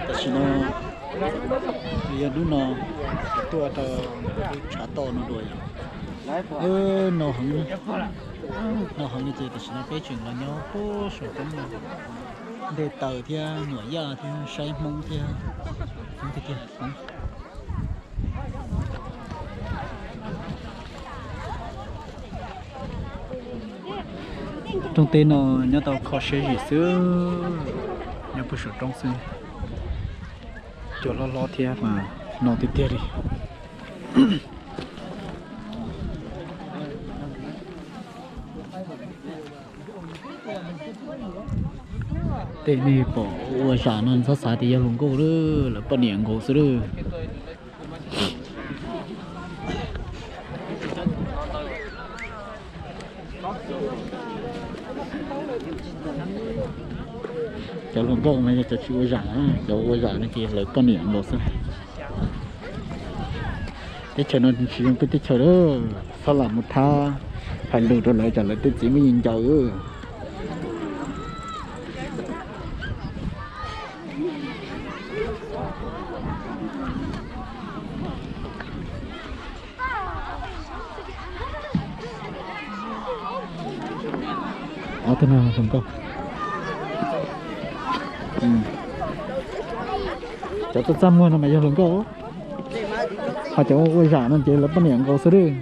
Tam sim no yog hnub no tuaj rau lub tshav toj no dua yom. No heev, no heev li ces tam sim no peb tseem los nyob puag saum roob no, nte taws thiab nyuam yaj thiab saib Hmoob thiab Hmoob tiag tiag. Rooj teb no nyob tau kho siab zim xwb, nyob puag saum roob xwb. Cua hlob hlob thiab mas no tiag tiag li. Tej nej pom ua zam no txhob xav tias yog hluas nkauj lawm, lawv poj niam nkaus xwb lawm. Cov hluas nkauj mas yog cov tsis ua zam, cov ua zam no ces lawv poj niam nkaus xwb. Teb chaws no tsis zoo peb teb chaws lawm, txhob lam mus thab hais lus rau lawv tsam lawv tej txiv muaj yeej ncaus. Ob tug no hluas nkauj. Cov txaj txaj muag no mas yog hluas nkauj, ho cov ua zam no ces lawv poj niam nkaus xwb lawm.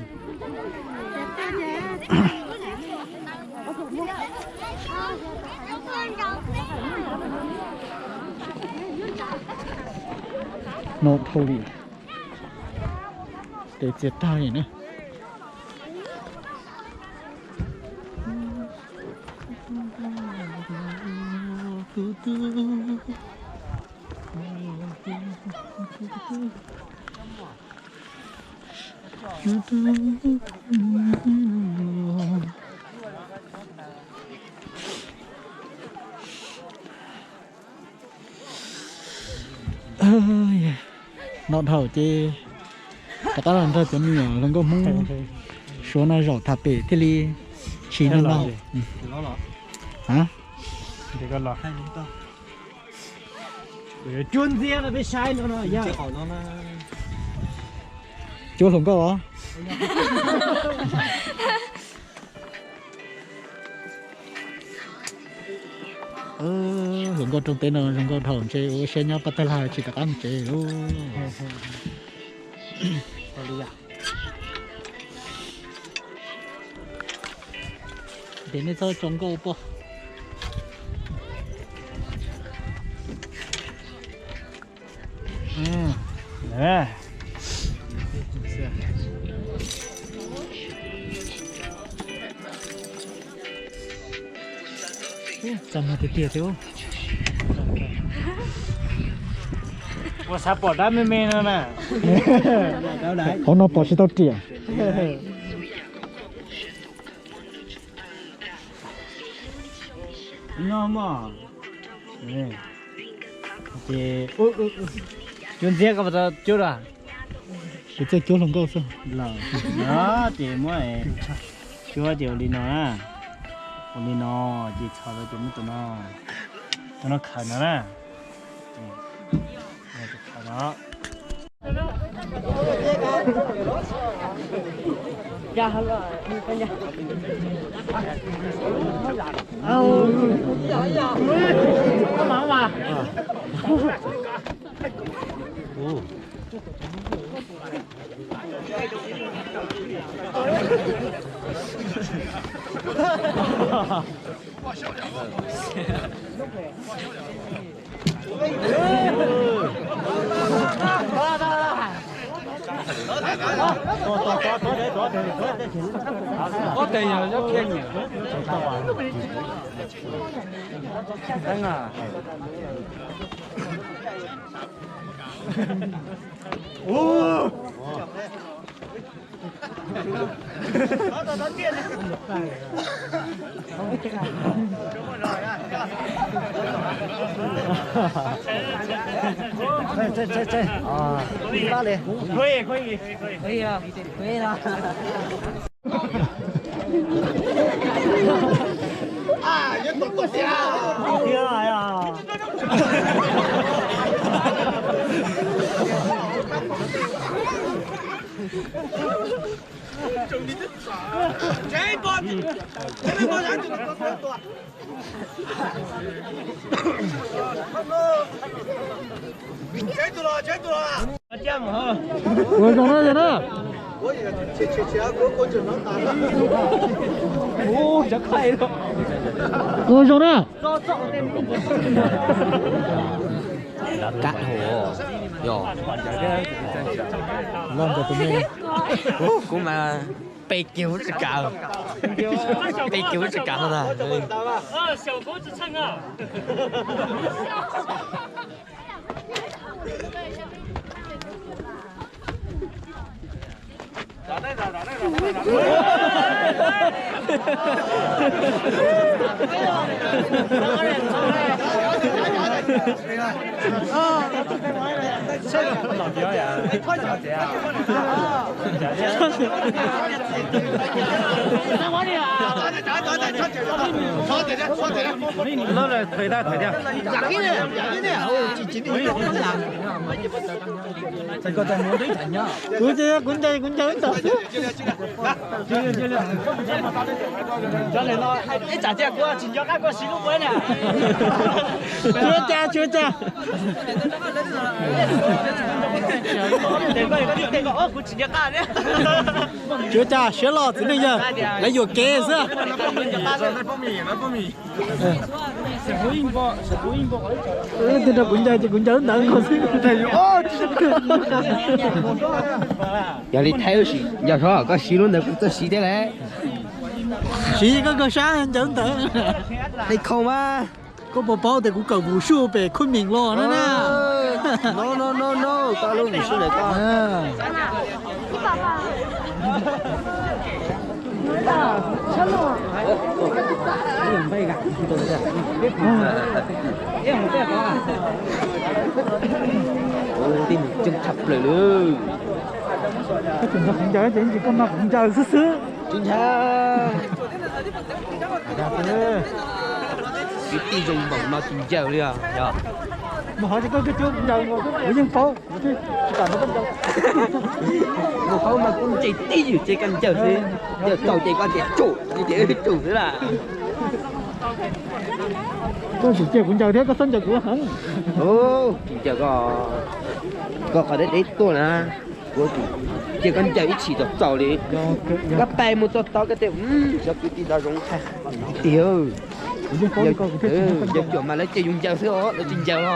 No dhau li, tes txias tag li na. No dhau ces rov qab los nrog cov me nyuam hluas nkauj Hmoob Suav no zaum tham pem thiaj li tsis no no. Cuab ntxiab no peb saib no no yog cuab hluas nkauj os. Hluas nkauj rooj teb no zoo nkauj dhau ntshe ua siab nyob pab tag lag tsis rov qab mus tsev lawm. Ces nej txhob tso nkauj poj. Txaj muag tiag tiag thiab. Ua xav pom dab me me no na. Qhov no pom tsis tau riam. No mog. Ces cuab ntxiab koj puas tau cuab lawm? Kuv txawj cuab hluas nkauj xwb. Los, ces muab cuab ces ua li no na. Ua li no, ces txhos rau ces muab tus no, tus no khaws no na. Ua zoo na, zoo na. Ua zoo na. Kab hau, yog. Los ntawm tus me. Kuv mas pe kiag hauv tsis kav, pe kiag hauv tsis kav no na. Kuv ces kuv ncaws, kuv ncaws ntawd xwb. Ib tsam tias kuv tsis nco qab koj siv lub puab na. Tsis ua cas, tsis ua cas. Tsis ua cas, siab loj txiv neej yawg, lawv yuam kev xwb. Tus nrog kuv ncaws ces kuv ncaws ntawd nkaus xwb. Yog li thaib sim ncaws sov koj siv lub ntawd kuv txawj siv thiab lauj. Siv koj kawg sab ncaws ntawd. Tej khau mas. Koj puas paub tias kuv kawm mus suj pem khuj mim los na na. No no no no, koj lub mus suj ntawm koj. Tej nws ceeb tshaj plaws lawm. Koj tseem nrog kuv ncaws ces koj nrog kuv ncaws xwb xwb. Tsis ntshai. Kwv tij zoo npaum no tsis ncaws li os. Mus hov ces koj twb cuab kuv ncaws, kuv yeej paub, kuv twb tsis kam nrog koj ncaws. Mus hov mas kuv ntseg tib ywm ces koj ncaws xwb. Ncaws tau ces koj tias tsum, ces tsum xwb lawm. Koj tseem cia kuv ncaws thiab koj txhob ncaws kuv heev. Tsis ncaws koj, koj qhov deb deb tuaj na. Kuv cia koj ncaws ib chim txaus txaus li. Koj pais mus txog tod koj tias, xyov kwv tij ntawd zoo tshaj tiag. Yog cuam mas lawv cia yus ncaws xwb os, lawv tsis ncaws los.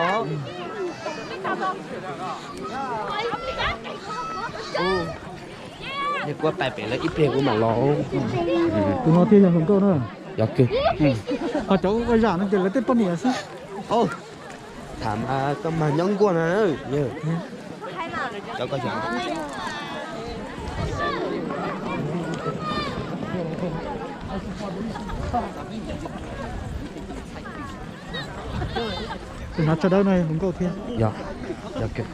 Yog kuv pais pem lawv ib pliag kuv mam los. Tus no thiaj yog hluas nkauj na. Yog kawg. Ho cov ua zam no ces lawv tej poj niam xwb. Tham mas koj mag nyob nkuaj no. Cov koj Tus hnav tsho dawb no hluas nkauj thiab. Yog, yog kawg.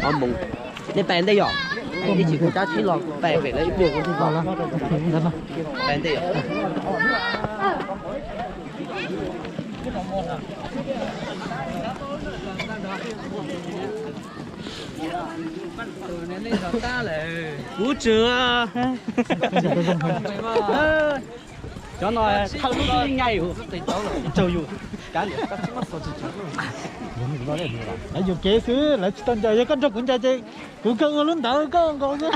Ob moos. Nej pais ntej yom? Ib chim kuv rab tsheb los pais pem lawv ib pliag kuv thiaj los. Pais ntej yom? Kuv tseem, cov no thawj lub twb nyais yus, tsaug yus. Lawv yuam kev xwb, lawv tsis tau ncaws, yog koj nrog kuv ncaws ces kuv kawg ua lub ntawd koj nkaus xwb.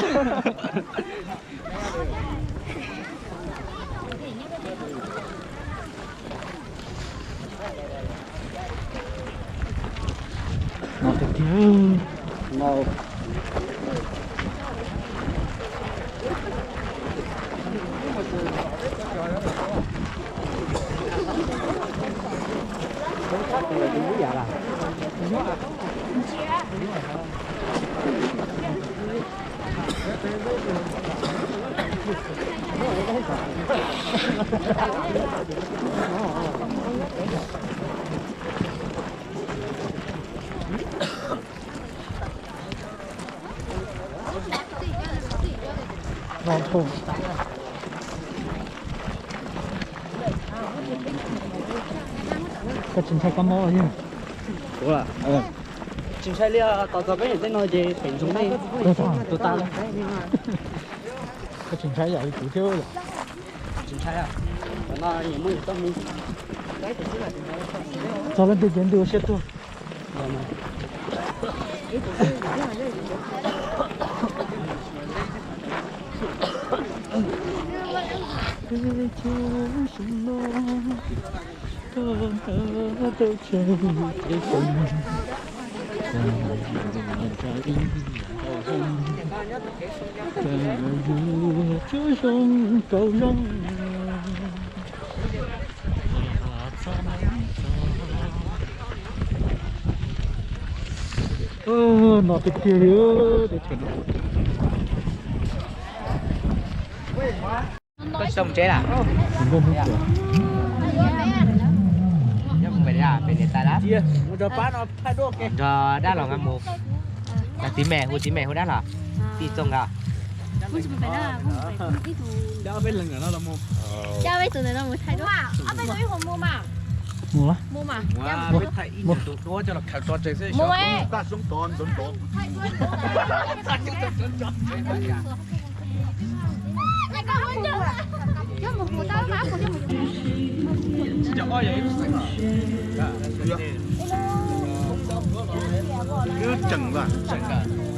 Koj tsis ntshai kab mob los yog? Tsis ntshai li, tos txog peb niam tej no ces pem ntsoog nej tus tas. Koj tsis ntshai yam li kuv thiab yom? Tsis ntshai, no nyias muaj nyias txoj hmoo. Txog leej twg ces leej twg ua siab tuag. No tiag tiag li, teb chaws no. Koj tsis tau mus tsev lawm? Nrog dab los mas mus. Txiv me hu, txiv me hu dab los. Tij txooj nkaus. Mus. Tseem tseem.